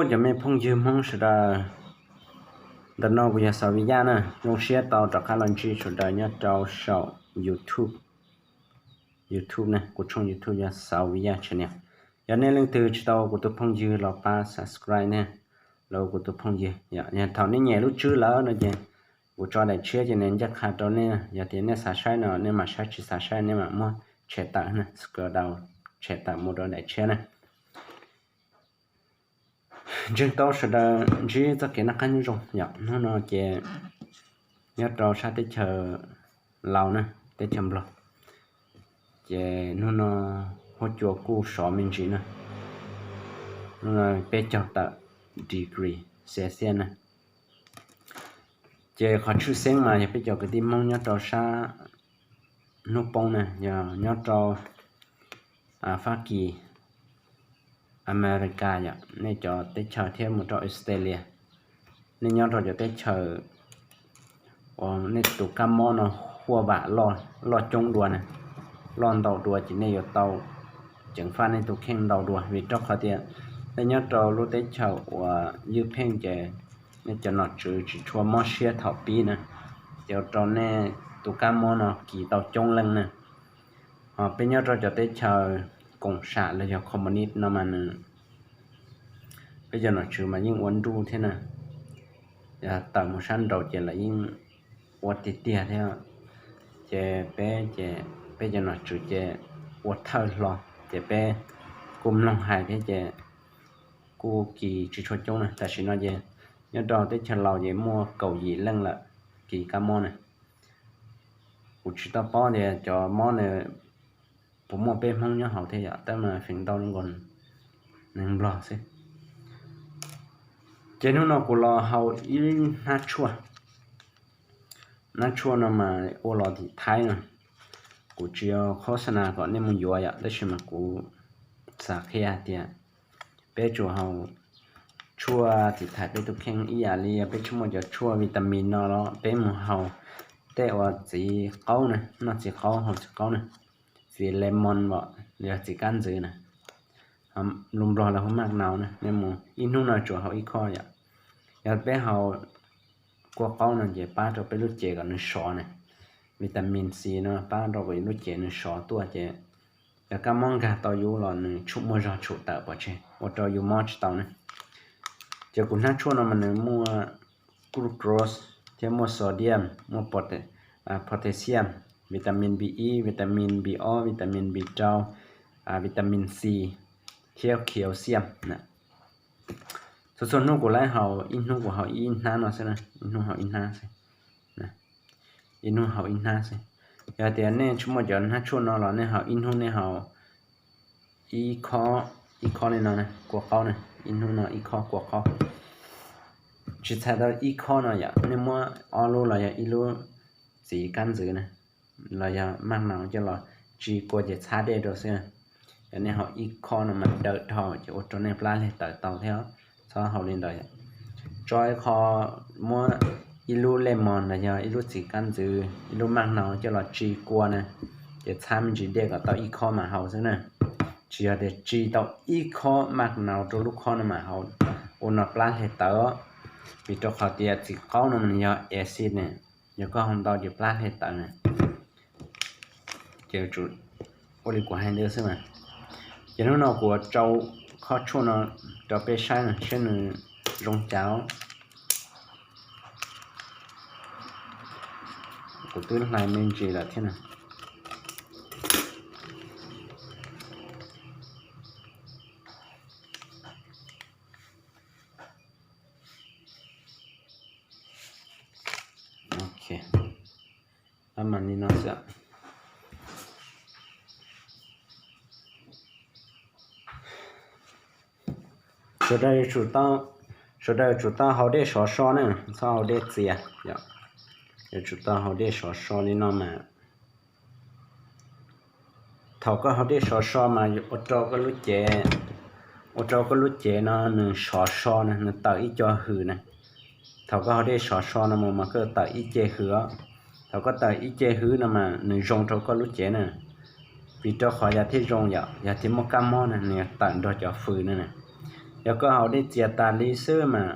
Cov me phooj ywg Hmoob sawv daws, ntawm no kuv yog Xav Vij Yaj na, zoo siab tau rov qab los ntsib sawv daws nyob rau saum YouTube. YouTube ne, kuv tshooj YouTube yog Xav Vij Yaj channel. Yog nej leej twg tsis tau kuv tus phooj ywg los pab subscribe ne, los kuv tus phooj ywg. Yog thaum nej nyem lub tswb lawm no ces kuv tso daim tshiab ces nws ncaj qha rau nej. Yog tias nej xav saib no nej mam saib, tsis xav saib nej mam muab tshem tawm na, scroll down, tshem tawm mus rau daim tshiab na. Ntseeg tau sawv daws ntsib txoj kev noj qab nyob zoo yom. Hnub no ces nyob rau sab teb chaws Laus na, teb chaws Nplog, ces hnub no huab cua kuj sov me ntsis na. Hnub no peb caug tawm degree Celsius na. Ces qhov tshwj xeeb mas yog peb cov kwv tij Hmoob nyob rau sab hnub poob na, yog nyob rau Fab Kis, America yom, nej cov teb chaws thiab mus rau Australia, nej nyob rau cov teb chaws uas nej tus kab mob no huaj vam loj coob dua na, loj ntau dua ces nej yuav tau ceev faj nej tus kheej ntau dua, vim rau qhov tias nej nyob rau lub teb chaws uas ywj pheej ces nej cov nom tswv tsis tshua mob siab thaum pib na, ces ua rau nej tus kab mob no kis tau coob leej na. Ho peb nyob rau cov teb chaws koom sam los yog communist no mas nws, peb cov nom tswv mas yeej ua nruj thiab na, yog tawm mus sab nraud ces lawv yeej ua tiag tiag thiab. Ces peb, ces peb cov nom tswv ces ua thawj hlo, ces peb kuj mloog hais thiab ces kuj kis tsis tshua coob na. Tam sim no ces nyob rau teb chaws Laus ces muaj kaum yim leej lawm kis kab mob na. Kuv tsis tau paub tias cov mob nws puas muaj peb Hmoob nyob hauv thiab yom, tab mas feem ntau nkaus neeg Nplog xwb. Ces hnub no kuv los haus ib hnab tshuaj. Hnab tshuaj no mas ua los tim Thaib no. Kuv tsis yog khos xa nas kom nej mus yuav yom, tab sis mas kuv xav qhia hais tias peb tsuas haus tshuaj tim Thaib peb tus kheej ib yam li peb tsis muaj cov tshuaj vitamin no los peb mus haus tej uas txiv qaub na, noj txiv qaub haus txiv qaub na, txiv lemon los yog txiv kab ntxwv na, lus Nplog lawv hu maj nau na, nej mus ib hnub no tsuas haus ib khob yom. Yog peb haus kua qaub no ces pab rau peb lub cev kom nws sov na. Vitamin C no pab rau peb lub cev nws sov tuaj ces yog kab mob nkag tau yus los nws tshum muaj zog tshum tawm pov tseg ua rau yus mob tsis tau na. Ces kuv hnab tshuaj no mas nws muaj glucose thiab muaj sodium, muaj potassium, vitamin B ib, vitamin B ob, vitamin B rau, vitamin C thiab calcium na. Txhua txhua hnub kuv laib haus, ib hnub kuv haus ib hnab no xwb na, ib hnub haus ib hnab xwb. Ib hnub haus ib hnab xwb. Yog tias nej tsis muaj cov hnab tshuaj no los nej haus ib hnub nej haus ib khob, ib khob li no na, kua qaub na, ib hnub no ib khob kua qaub. Tsis txhais tau ib khob no yom, nej muab ob lub los yog ib lub txiv kab ntxwv na, los yog maj nau coj los tsi kua ces txhab dej rau xwb. Yog nej haus ib khob no mas dawm dhau ces ua rau nej plab hle tawv tau thiab, txhob haus li ntawd. Tso ib qho, muab ib lub lemon los yog ib lub txiv kab ntxwv, ib lub maj nau coj los tsi kua na, ces txhab me ntsis dej kom tau ib khob mas haus xwb na. Tsis yog tias tsi tau ib khob maj nau rau lub khob no mas haus, ua no plab hle tawv. Vim rau qhov tias txiv qaub no mas nws yog acid ne, yog koj haus ntau ces plab hle tawv na. Ces ua li kuv hais ntawd xwb mas. Ces hnub no kuv yuav tsau khob tshuaj no rau peb saib na, saib nws zoo cas. Kuv twb hlais me ntsis lawm thiab na. Ok, tab mas li no xwb. Sawv daws, sawv daws yuav tsum tau haus dej sov so na, txhob haus dej txias. Yuav tsum tau haus dej sov so li no mas. Thaum koj haus dej sov so mas ua rau koj lub cev, ua rau koj lub cev no nws sov so na, nws tawm ib co hws na. Thaum koj haus dej sov so no mus mas koj tawm ib ce hws os. Thaum koj tawm ib ce hws no mas nws zoo rau koj lub cev na. Vim rau qhov yog thiaj zoo yom, yog thiaj muaj kab mob na, nws yuav tawm nrog cov hws no na. Yog koj haus dej txias tas li xwb mas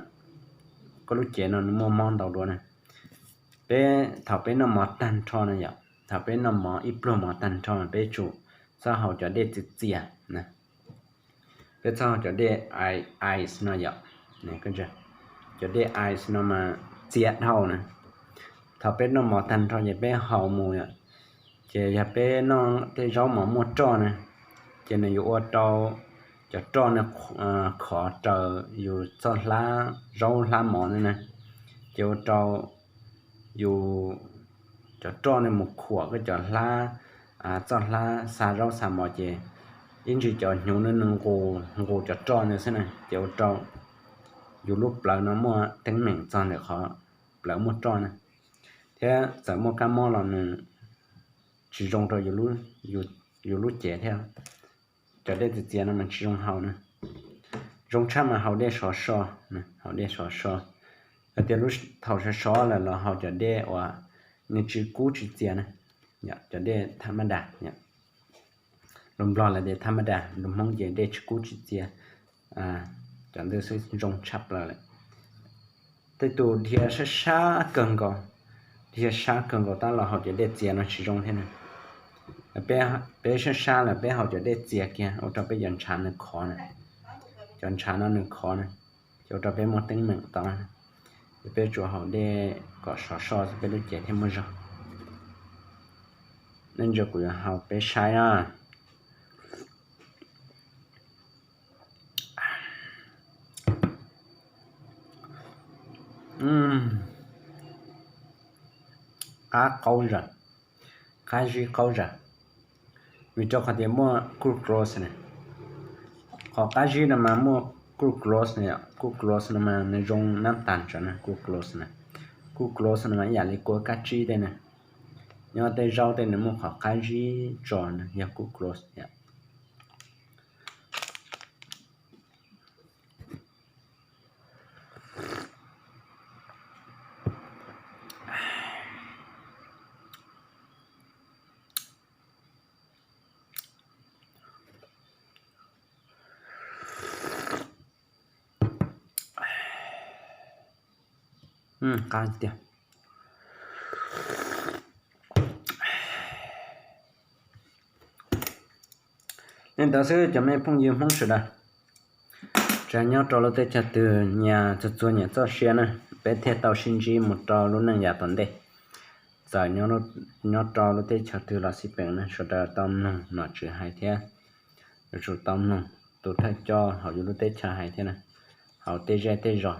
koj lub cev no nws muaj mob ntau dua na. Peb thaum peb noj mov tag nrho na yom, thaum peb noj mov ib pluag mov tag nrho peb tsum txhob haus cov dej txias txias na. Peb txhob haus cov dej ice no yom. Cov dej ice no mas txias dhau na. Thaum peb noj mov tag nrho ces peb haus mus yom, ces yog peb noj tej zaub mov muaj roj na, ces nws yuav ua rau cov roj no khov raws yus txoj hlab zaub hlab mov na, ces ua rau yus cov roj no mus khuam koj cov hlab, txoj hlab xa zaub xa mov ces ib ntsis cov hnyuv no nws nqus nqus cov roj no xwb na, ces ua rau yus lub plawv no muaj teeb meem txog ntawm qhov plawv muaj roj na, thiab txawm muaj kab mob los nws tsis zoo rau yus lub cev thiab. Cov dej txias txias no mas tsis zoo haus na. Zoo tshaj mas haus dej sov so, haus dej sov so. Hais tias thaum sov so lawm los haus cov dej uas nws tsis kub tsis txias na, cov dej tham mab das, lus Nplog lawv tias tham mab das, lus Hmoob ces dej tsis kub tsis txias. Cov ntawd xwb zoo tshaj plaws lawm. Tej tus dhia sab sab kawg nkaus, dhia sab kawg nkaus tab los haus cov dej txias no tsis zoo thiab na. Peb sab sab lawm peb haus cov dej txias kiag ua rau peb cov ntshav nws khov na, cov ntshav no nws khov na, ces ua rau peb muaj teeb meem tau. Ces peb tsuas haus dej kom sov so xwb peb lub cev thiaj muaj zog. Nej ntsia kuv yuav haus peb saib na. Qab qaub zam, qab zib qaub zam, vim rau qhov tias muaj glucose na. Qhov qab zib no mas muaj glucose na, glucose no mas nws zoo nab tas ntsav na, glucose na. Glucose no mas ib yam li kua kab tsib tej na, nyob tej zaub tej nws muaj qhov qab zib tso na yog glucose. Qab tiag. Li ntawd xwb cov me phooj ywg Hmoob sawv daws, tsis hais nyob rau lub teb chaws twg nyias txhua txhua nyias txoj sia na, peb thiaj tau sib ntsib mus rau lub neej yav tom ntej. Txawm nyob rau lub teb chaws twg los xij peem na, sawv daws tau mloog nom tswv hais thiab, yuav tsum tau mloog tus thawj coj hauv yus lub teb chaws hais thiab na, hauv tej zej tej zos.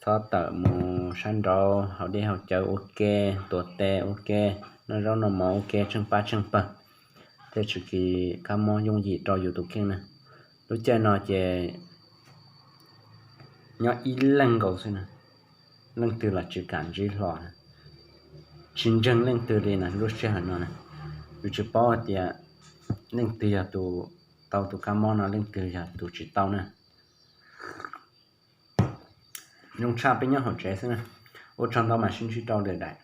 Txhob tawm mus sab nraud haus dej haus cawv ua ke, tuav tes ua ke, noj zaub noj mov ua ke tsheej pab tsheej pawg, thiaj tsis kis kab mob yooj yim rau yus tus kheej na. Lub caij no ces nyob ib leeg nkaus xwb na, leej twg los tsis kam ntsib hlo na, tsis ntseeg leej twg li na lub sij hawm no na. Yus tsis paub hais tias leej twg yog tus tau tus kab mob no, leej twg yog tus tsis tau na. Zoo tshaj peb nyob hauv tsev xwb na. Ua tsaug ntau mas sib ntsib rau lwm daim.